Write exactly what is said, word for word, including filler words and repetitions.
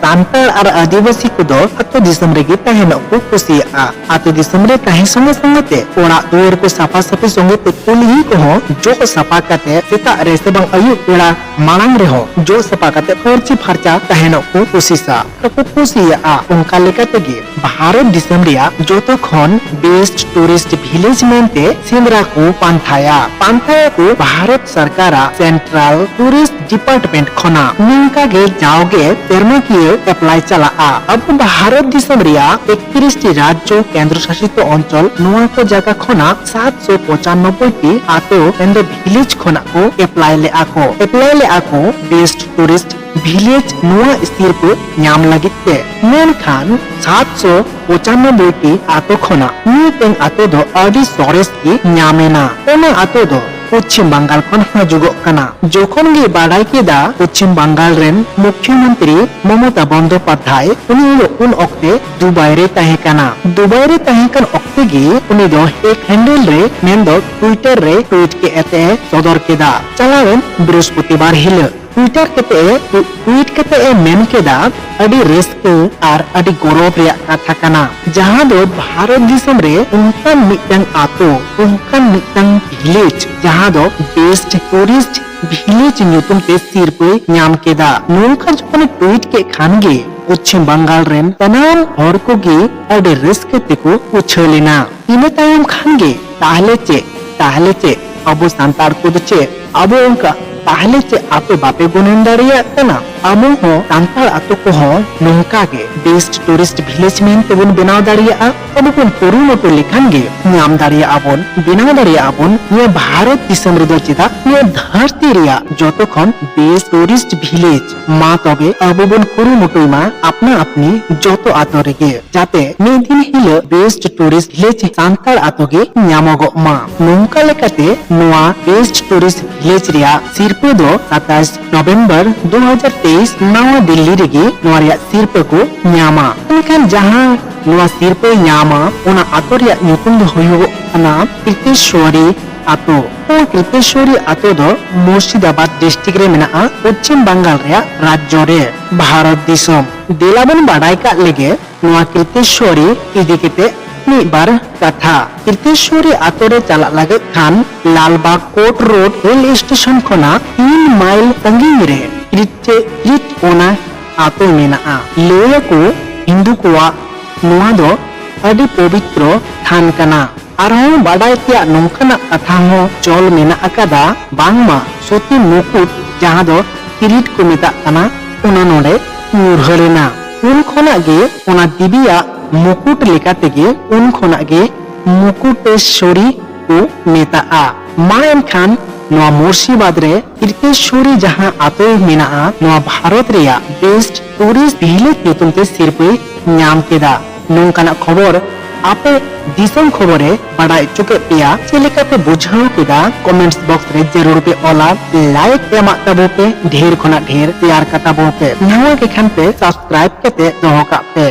ᱥᱟᱱᱛᱟᱲ ᱟᱨ ᱟᱹᱫᱤᱵᱟᱹᱥᱤ ᱠᱚᱫᱚ ᱟᱹᱛᱩ ᱫᱤᱥᱚᱢ ᱨᱮᱜᱮ ᱛᱟᱦᱮᱱᱚᱜ ᱠᱚ ᱠᱩᱥᱤᱭᱟᱜᱼᱟ᱾ ᱟᱹᱛᱩ ᱫᱤᱥᱚᱢ ᱨᱮ ᱛᱟᱦᱮᱸ ᱥᱚᱸᱜᱮ ᱥᱚᱸᱜᱮ ᱛᱮ ᱚᱲᱟᱜ ᱫᱩᱣᱟᱹᱨ ᱠᱚ ᱥᱟᱯᱷᱟ ᱥᱟᱹᱯᱷᱤ ᱥᱚᱸᱜᱮ ᱛᱮ ᱠᱩᱞᱦᱤ ᱠᱚᱦᱚᱸ ᱡᱚᱜ ᱥᱟᱯᱷᱟ ᱠᱟᱛᱮ ᱥᱮᱛᱟᱜ ᱨᱮ ᱥᱮ ᱵᱟᱝ ᱟᱹᱭᱩᱵ ᱵᱮᱲᱟ ᱢᱟᱲᱟᱝ ᱨᱮᱦᱚᱸ ᱡᱚᱜ ᱥᱟᱯᱷᱟ ᱠᱟᱛᱮ ᱯᱷᱟᱹᱨᱪᱤ ᱯᱷᱟᱨᱪᱟ ᱛᱟᱦᱮᱱᱚᱜ ᱠᱚ ᱠᱩᱥᱤᱥᱟ ᱠᱚ ᱠᱩᱥᱤᱭᱟᱜᱼᱟ᱾ ᱚᱱᱠᱟ ᱞᱮᱠᱟ ᱛᱮᱜᱮ ᱵᱷᱟᱨᱚᱛ ᱫᱤᱥᱚᱢ ᱨᱮᱭᱟᱜ ᱡᱚᱛᱚ ᱠᱷᱚᱱ best tourist village ᱢᱮᱱᱛᱮ ᱥᱮᱸᱫᱽᱨᱟ ᱠᱚ ᱯᱟᱱᱛᱷᱟᱭᱟ᱾ ᱯᱟᱱᱛᱷᱟᱭᱟᱠᱚ ᱵᱷᱟᱨᱚᱛ ᱥᱚᱨᱠᱟᱨᱟᱜ Central Tourist Department ᱠᱷᱚᱱᱟᱜ᱾ ᱱᱚᱝᱠᱟ ᱜᱮ ᱡᱟᱣᱜᱮ ᱥᱮᱨᱢᱟᱠᱤᱭᱟᱹ ᱮᱯᱞᱟᱭ ᱪᱟᱞᱟᱜᱼᱟ᱾ ᱟᱵᱚ ᱵᱷᱟᱨᱚᱛ ᱫᱤᱥᱚᱢ ᱨᱮᱭᱟᱜ ᱮᱠᱛᱨᱤᱥ ᱴᱤ ᱨᱟᱡᱽᱡᱚ, ᱠᱮᱱᱫᱨᱚ ᱥᱟᱥᱤᱛ ᱚᱧᱪᱚᱞ, ᱱᱚᱣᱟ ᱠᱚ ᱡᱟᱭᱜᱟ ᱠᱷᱚᱱᱟᱜ ᱥᱟᱛᱥᱚ ᱯᱚᱸᱪᱟᱱᱱᱚᱵᱵᱳᱭ ᱴᱤ ᱟᱛᱳ ᱢᱮᱱᱫᱚ village ᱠᱷᱚᱱᱟᱜ ᱠᱚ ᱮᱯᱞᱟᱭ ᱞᱮᱫᱼᱟ ᱠᱚ᱾ ᱮᱯᱞᱟᱭ ᱞᱮᱫᱼᱟ ᱠᱚ best tourist village ᱱᱚᱣᱟ ᱥᱤᱨᱯᱟᱹ ᱧᱟᱢ ᱞᱟᱹᱜᱤᱫ ᱛᱮ᱾ ᱢᱮᱱᱠᱷᱟᱱ ᱥᱟᱛᱥᱚ ᱯᱚᱸᱪᱟᱱᱱᱚᱵᱵᱳᱭ ᱴᱤ ᱟᱛᱳ ᱠᱷᱚᱱᱟᱜ ᱢᱤᱫᱴᱟᱝ ᱟᱛᱳ ᱫᱚ ᱟᱹᱰᱤ ᱥᱚᱨᱮᱥ ᱜᱮ ᱧᱟᱢ ᱮᱱᱟ᱾ ᱚᱱᱟ ᱟᱛᱳ ᱫᱚ ᱯᱚᱪᱷᱤᱢ ᱵᱟᱝᱜᱟᱞ ᱠᱷᱚᱱ ᱦᱤᱡᱩᱜᱚᱜ ᱠᱟᱱᱟ᱾ ᱡᱚᱠᱷᱚᱱ ᱜᱮ ᱵᱟᱰᱟᱭ ᱠᱮᱫᱟ ᱯᱚᱪᱷᱤᱢ ᱵᱟᱝᱜᱟᱞ ᱨᱮᱱ ᱢᱩᱠᱷᱭᱚᱢᱚᱱᱛᱨᱤ ᱢᱚᱢᱚᱛᱟ ᱵᱚᱱᱫᱳᱯᱟᱫᱽᱫᱷᱟᱭ, ᱩᱱᱤ ᱫᱚ ᱩᱱ ᱚᱠᱛᱮ ᱫᱩᱵᱟᱭ ᱨᱮ ᱛᱟᱦᱮᱸ ᱠᱟᱱᱟ᱾ ᱫᱩᱵᱟᱭ ᱨᱮ ᱛᱟᱦᱮᱸ ᱠᱟᱱ ᱚᱠᱛᱮ ᱜᱮ ᱩᱱᱤ ᱫᱚ X handle ᱨᱮ ᱢᱮᱱᱫᱚ Twitter ᱨᱮ tweet ᱠᱮᱫ ᱛᱮ ᱥᱚᱫᱚᱨ ᱠᱮᱫᱟ᱾ ᱪᱟᱞᱟᱣᱮᱱ ᱵᱨᱤᱦᱚᱥᱯᱚᱛᱤᱵᱟᱨ ᱦᱤᱞᱳᱜ Twitter ᱠᱟᱛᱮ ᱮ, tweet ᱠᱟᱛᱮ ᱮ ᱢᱮᱱ ᱠᱮᱫᱟ, "ᱟᱹᱰᱤ ᱨᱟᱹᱥᱠᱟᱹ ᱟᱨ ᱟᱹᱰᱤ ᱜᱚᱨᱚᱵᱽ ᱨᱮᱭᱟᱜ ᱠᱟᱛᱷᱟ ᱠᱟᱱᱟ, ᱡᱟᱦᱟᱸ ᱫᱚ ᱵᱷᱟᱨᱚᱛ ᱫᱤᱥᱚᱢ ᱨᱮ ᱚᱱᱠᱟᱱ ᱢᱤᱫᱴᱟᱝ ᱟᱛᱳ, ᱚᱱᱠᱟᱱ ᱢᱤᱫᱴᱟᱝ village ᱡᱟᱦᱟᱸ ᱫᱚ best tourist village ᱧᱩᱛᱩᱢ ᱛᱮ ᱥᱤᱨᱯᱟᱹᱭ ᱧᱟᱢ ᱠᱮᱫᱟ᱾" ᱱᱚᱝᱠᱟ ᱡᱚᱠᱷᱚᱱ ᱮ tweet ᱠᱮᱫ ᱠᱷᱟᱱ ᱜᱮ ᱯᱚᱪᱷᱤᱢ ᱵᱟᱝᱜᱟᱞ ᱨᱮᱱ ᱥᱟᱱᱟᱢ ᱦᱚᱲ ᱠᱚᱜᱮ ᱟᱹᱰᱤ ᱨᱟᱹᱥᱠᱟᱹ ᱛᱮᱠᱚ ᱩᱪᱷᱟᱹᱞ ᱮᱱᱟ᱾ ᱤᱱᱟᱹ ᱛᱟᱭᱚᱢ ᱠᱷᱟᱱ ᱜᱮ ᱛᱟᱦᱞᱮ ᱪᱮᱫ, ᱛᱟᱦᱞᱮ ᱪᱮᱫ, ᱟᱵᱚ ᱥᱟᱱᱛᱟᱲ ᱠᱚᱫᱚ ᱪᱮᱫ, ᱟᱵᱚ ᱚᱱᱠᱟ ᱛᱟᱦᱞᱮ ᱪᱮᱫ ᱟᱯᱮ ᱵᱟᱯᱮ ᱜᱩᱱᱟᱹᱱ ᱫᱟᱲᱮᱭᱟᱜ ᱠᱟᱱᱟ? ᱟᱵᱚ ᱦᱚᱸ ᱥᱟᱱᱛᱟᱲ ᱟᱛᱳ ᱠᱚᱦᱚᱸ ᱱᱚᱝᱠᱟ ᱜᱮ best tourist village ᱢᱮᱱ ᱛᱮᱵᱚᱱ ᱵᱮᱱᱟᱣ ᱫᱟᱲᱮᱭᱟᱜᱼᱟ᱾ ᱟᱵᱚ ᱵᱚᱱ ᱠᱩᱨᱩᱢᱩᱴᱩ ᱞᱮᱠᱷᱟᱱ ᱜᱮ ᱧᱟᱢ ᱫᱟᱲᱮᱭᱟᱜᱼᱟ ᱵᱚᱱ, ᱵᱮᱱᱟᱣ ᱫᱟᱲᱮᱭᱟᱜᱼᱟ ᱵᱚᱱ᱾ ᱱᱤᱭᱟᱹ ᱵᱷᱟᱨᱚᱛ ᱫᱤᱥᱚᱢ ᱨᱮᱫᱚ ᱪᱮᱫᱟᱜ ᱱᱤᱭᱟᱹ ᱫᱷᱟᱹᱨᱛᱤ ᱨᱮᱭᱟᱜ ᱡᱚᱛᱚ ᱠᱷᱚᱱ best tourist village? ᱢᱟ ᱛᱚᱵᱮ ᱟᱵᱚ ᱵᱚᱱ ᱠᱩᱨᱩᱢᱩᱴᱩᱭ ᱢᱟ ᱟᱯᱱᱟ ᱟᱯᱱᱤ ᱡᱚᱛᱚ ᱟᱛᱳ ᱨᱮᱜᱮ, ᱡᱟᱛᱮ ᱢᱤᱫ ᱫᱤᱱ ᱦᱤᱞᱳᱜ best tourist village ᱥᱟᱱᱛᱟᱲ ᱟᱛᱳ ᱜᱮ ᱧᱟᱢᱚᱜᱚᱜ ᱢᱟ᱾ ᱱᱚᱝᱠᱟ ᱞᱮᱠᱟᱛᱮ ᱱᱚᱣᱟ best tourist village ᱨᱮᱭᱟᱜ ᱥᱤᱨᱯᱟᱹ ᱫᱚ ᱥᱟᱛᱟᱥ ᱱᱚᱵᱷᱮᱢᱵᱚᱨ ᱫᱩ ᱦᱟᱡᱟᱨ ᱛᱮᱭᱤᱥ ᱱᱟᱣᱟ ᱫᱤᱞᱞᱤ ᱨᱮᱜᱮ ᱱᱚᱣᱟ ᱨᱮᱭᱟᱜ ᱥᱤᱨᱯᱟᱹ ᱠᱚ ᱧᱟᱢᱟ᱾ ᱢᱮᱱᱠᱷᱟᱱ ᱡᱟᱦᱟᱸ ᱱᱚᱣᱟ ᱥᱤᱨᱯᱟᱹᱭ ᱧᱟᱢᱟ, ᱚᱱᱟ ᱟᱛᱳ ᱨᱮᱭᱟᱜ ᱧᱩᱛᱩᱢ ᱫᱚ ᱦᱩᱭᱩᱜᱚᱜ ᱠᱟᱱᱟ ᱠᱤᱨᱛᱮᱥᱣᱚᱨᱤ ᱟᱛᱳ᱾ ᱱᱚᱣᱟ ᱠᱨᱤᱛᱮᱥᱣᱚᱨᱤ ᱟᱛᱳ ᱫᱚ ᱢᱩᱨᱥᱤᱫᱟᱵᱟᱫ ᱰᱤᱥᱴᱨᱤᱠᱴ ᱨᱮ ᱢᱮᱱᱟᱜᱼᱟ, ᱯᱚᱪᱷᱤᱢ ᱵᱟᱝᱜᱟᱞ ᱨᱮᱭᱟᱜ ᱨᱟᱡᱽᱡᱚ ᱨᱮ᱾ ᱵᱷᱟᱨᱚᱛ ᱫᱤᱥᱚᱢ᱾ ᱫᱮᱞᱟ ᱵᱚᱱ ᱵᱟᱰᱟᱭ ᱠᱟᱜ ᱞᱮᱜᱮ, ᱱᱚᱣᱟ ᱠᱨᱤᱛᱮᱥᱣᱚᱨᱤ ᱤᱫᱤ ᱠᱟᱛᱮ ᱢᱤᱫ ᱵᱟᱨ ᱠᱟᱛᱷᱟ᱾ ᱠᱨᱤᱛᱮᱥᱣᱚᱨᱤ ᱟᱛᱳ ᱨᱮ ᱪᱟᱞᱟᱜ ᱞᱟᱹᱜᱤᱫ ᱠᱷᱟᱱ ᱞᱟᱞᱵᱟᱜᱽ ᱠᱳᱨᱴ ᱨᱳᱰ ᱨᱮᱞ ᱥᱴᱮᱥᱚᱱ ᱠᱷᱚᱱᱟᱜ ᱛᱤᱱ ᱢᱟᱭᱤᱞ ᱥᱟᱺᱜᱤᱧ ᱨᱮ ᱠᱨᱤᱛᱮ-, ᱠᱨᱤᱛ ᱚᱱᱟ ᱟᱛᱳ ᱢᱮᱱᱟᱜᱼᱟ᱾ ᱞᱟᱹᱭᱟᱠᱚ ᱦᱤᱱᱫᱩ ᱠᱚᱣᱟᱜ ᱱᱚᱣᱟ ᱫᱚ ᱟᱹᱰᱤ ᱯᱚᱵᱤᱛᱨᱚ ᱛᱷᱟᱱ ᱠᱟᱱᱟ᱾ ᱟᱨᱦᱚᱸ ᱵᱟᱰᱟᱭ ᱛᱮᱭᱟᱜ ᱱᱚᱝᱠᱟᱱᱟᱜ ᱠᱟᱛᱷᱟ ᱦᱚᱸ ᱪᱚᱞ ᱢᱮᱱᱟᱜ ᱟᱠᱟᱫᱟ, ᱵᱟᱝᱢᱟ ᱥᱚᱛᱤ ᱢᱩᱠᱩᱴ, ᱡᱟᱦᱟᱸ ᱫᱚ ᱠᱤᱨᱤᱴ ᱠᱚ ᱢᱮᱛᱟᱜ ᱠᱟᱱᱟ, ᱚᱱᱟ ᱱᱚᱰᱮ ᱧᱩᱨᱦᱟᱹ ᱞᱮᱱᱟ᱾ ᱩᱱ ᱠᱷᱚᱱᱟᱜ ᱜᱮ ᱚᱱᱟ ᱫᱮᱵᱤᱭᱟᱜ ᱢᱩᱠᱩᱴ ᱞᱮᱠᱟ ᱛᱮᱜᱮ ᱩᱱ ᱠᱷᱚᱱᱟᱜ ᱜᱮ ᱢᱩᱠᱩᱴᱮᱥᱣᱚᱨᱤ ᱠᱚ ᱢᱮᱛᱟᱜᱼᱟ᱾ ᱢᱟ ᱮᱱᱠᱷᱟᱱ ᱱᱚᱣᱟ ᱢᱩᱨᱥᱤᱵᱟᱫᱽ ᱨᱮ ᱠᱨᱤᱛᱮᱥᱣᱚᱨᱤ ᱡᱟᱦᱟᱸ ᱟᱛᱳ ᱢᱮᱱᱟᱜᱼᱟ, ᱱᱚᱣᱟ ᱵᱷᱟᱨᱚᱛ ᱨᱮᱭᱟᱜ ᱵᱮᱥᱴ ᱴᱩᱨᱤᱥᱴ ᱵᱷᱤᱞᱮᱡᱽ ᱧᱩᱛᱩᱢ ᱛᱮ ᱥᱤᱨᱯᱟᱹᱭ ᱧᱟᱢ ᱠᱮᱫᱟ᱾ ᱱᱚᱝᱠᱟᱱᱟᱜ ᱠᱷᱚᱵᱚᱨ ᱟᱯᱮ ᱫᱤᱥᱚᱢ ᱠᱷᱚᱵᱚᱨᱮ ᱵᱟᱰᱟᱭ ᱦᱚᱪᱚ ᱠᱮᱫ ᱯᱮᱭᱟ᱾ ᱪᱮᱫ ᱞᱮᱠᱟ ᱯᱮ ᱵᱩᱡᱷᱟᱹᱣ ᱠᱮᱫᱟ? ᱠᱚᱢᱮᱱᱴᱥ ᱵᱚᱠᱥ ᱨᱮ ᱡᱟᱹᱨᱩᱲ ᱯᱮ ᱚᱞᱟ᱾ ᱞᱟᱭᱤᱠ ᱮᱢᱟᱜ ᱛᱟᱵᱚ ᱯᱮ, ᱰᱷᱮᱨ ᱠᱷᱚᱱᱟᱜ ᱰᱷᱮᱨ ᱥᱮᱭᱟᱨ ᱠᱟᱛᱟ ᱵᱚ ᱯᱮ᱾ ᱱᱟᱣᱟ ᱜᱮ ᱠᱷᱟᱱ ᱯᱮ ᱥᱟᱵᱥᱠᱨᱟᱭᱤᱵ ᱠᱟᱛᱮ ᱫᱚᱦᱚ ᱠᱟᱜ ᱯᱮ᱾